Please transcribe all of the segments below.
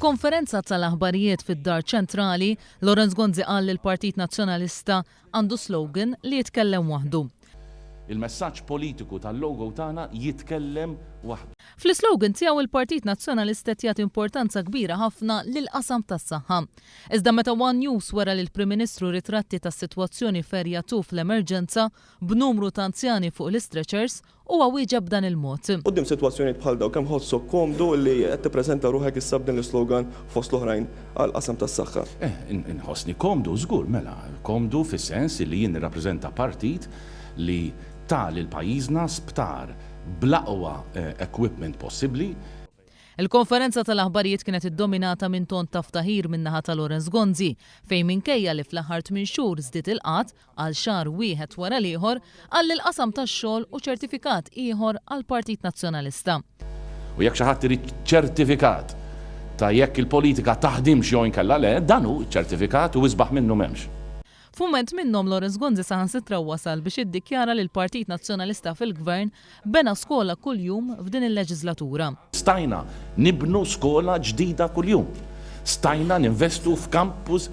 F'konferenza tal-aħbarijiet fid-Dar Ċentrali, Lawrence Gonzi qal li l-Partit Nazzjonalista għandu slogan li jitkellem waħdu. Il-messaġġ politiku tal-logo tagħna jitkellem waħdu. Fl-islogan tiegħu il-Partit Nazzjonalista qed jagħti importanza kbira ħafna lill-qasam tas-saħħa. Iżda meta one News wera lill-Prim Ministru ritratti tas-sitwazzjoni f'Area 2 fl-Emerġenza b'numru ta' anzjani fuq l-istretchers, huwa wieġeb b'dan il-mod. Quddiem sitwazzjonijiet bħal dawn kemm ħossok komdu li qed tippreżenta ruħek issa b'din l-islogan fost l-oħrajn għall-qasam tas-saħħa? Eh, inħossni komdu żgur, mela, komdu fis-sens li jien nirrappreżenta partit li ta lil pajjiżna sptar bl-aqwa equipment possibbli. Il-konferenza tal-aħbarijiet kienet iddominata minn ton ta' ftaħir min-naħa ta' Lawrence Gonzi, fejn minkejja li fl-aħħar tminn xhur żdied il-qgħad għal xahar wieħed wara l-ieħor, qal li l-qasam tax-xogħol hu ċertifikat ieħor għall-Partit Nazzjonalista. U jekk xi ħadd irid ċertifikat ta' jekk il-politika taħdimx jew inkella le, dan hu ċ-ċertifikat u isbaħ minnu m'hemmx. F'mument minnhom Lawrence Gonzi saħansitra wasal biex iddikjara li l-Partit Nazzjonalista fil-Gvern bena skola kuljum f'din il-leġiżlatura. Stajna nibnu skola ġdida kuljum. Stajna ninvestu f'campus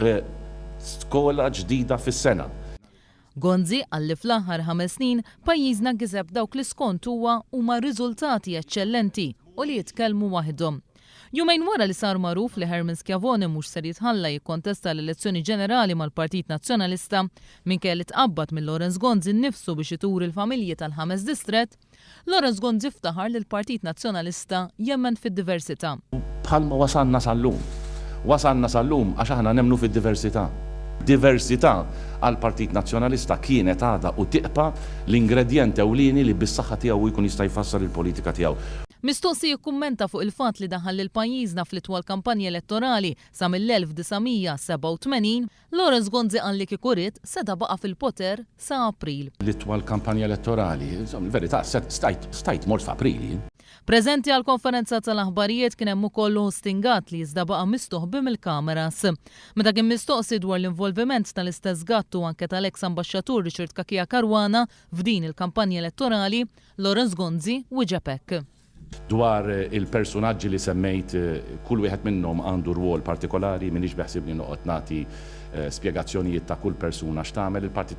skola ġdida fis-sena. Gonzi qal li fl-aħħar ħames snin pajjiżna kiseb dawk li skont huwa huma riżultati eċċellenti u li jitkellmu waħidhom. Jumejn wara li sar magħruf li Herman Schiavone mhux ser jitħalla jikkontesta l-elezzjoni ġenerali mal-Partit Nazzjonalista, minkejja li tqabbad minn Lawrence Gonzi nnifsu biex itur il-familji tal-ħames distrett, Lawrence Gonzi ftaħar li l-Partit Nazzjonalista jemmen fid-diversità. Bħalma wasalna sal-lum. Wasalna sal-lum għax aħna nemmnu fid-diversità. Diversità għall-Partit Nazzjonalista kienet, għadha u tiqpa' l-ingredjent ewlieni li bis-saħħa tiegħu hu jkun jista' jfassal il-politika tiegħu. Mistoqsi jikkummenta fuq il-fatt li daħal lil pajjiżna fl-itwal kampanja elettorali sa mill-1987, Lawrence Gonzi qal li kieku ried seta' baqa' fil-poter sa April. L-itwal kampanja elettorali, insomma, il-verità stajt stajt mort f'April jien. Preżenti għall-konferenza tal-aħbarijiet kien hemm ukoll Austin Gatt li iżda baqa' mistoħbi mill-kameras. Meta kien mistoqsi dwar l-involviment tal-istess Gatt u anke tal-eks Ambaxxatur Richard Cachia Caruana f'din il-kampanja elettorali, Lawrence Gonzi wieġeb hekk. Dwar il-persunaġġi li semmejt, kull wieħed minnhom għandu rwol partikolari, m'iniex beħsiebni noqgħod nagħti spjegazzjonijiet ta' kull persuna x'tagħmel. Il-Partit.